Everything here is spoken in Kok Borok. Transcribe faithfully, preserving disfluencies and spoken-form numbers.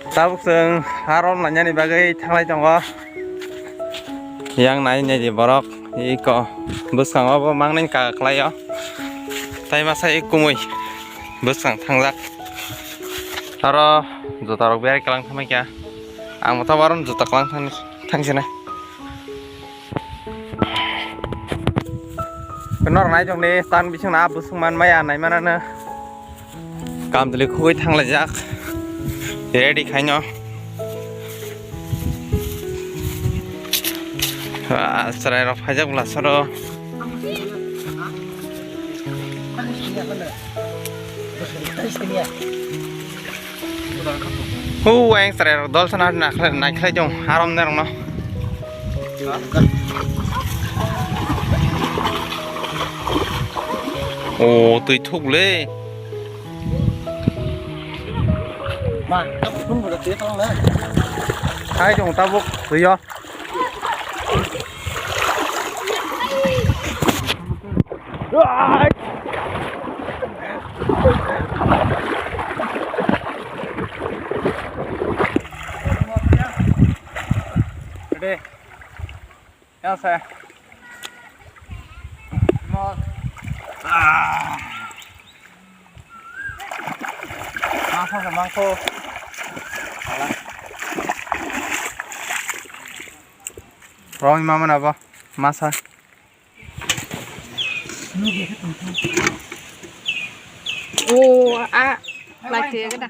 Tabuk chwng aro lainani bagwi thanglai tongo. Yang nai nai di borok iko bwskango bo mangnai ka kwlaio. Tai masa ik kumui bwskang thangjak. Aro juta rok berai kwlang thangma kya. Ang bo tabuk aro juta kwlang thang thangsinai. Norok nai tong di, tan bising na bwswng man maya nai manana. Kamtwlwi khugwi thanglaijak. Ready khaino. Ah, chwrairok phaijak bwlasoro. Hu, ayang chwrairok dol sana naikhlai, naikhlai tong, arom nerokno. O, twi thuk le. Ma, tabuk phun bo twi thang le. Hai tong tabuk, twi yo. Ready? Yang saya. Mo. Ah. Masa sa mangko. Alah. Rong mama na ba? Masa. Oh, ah, like dia kena.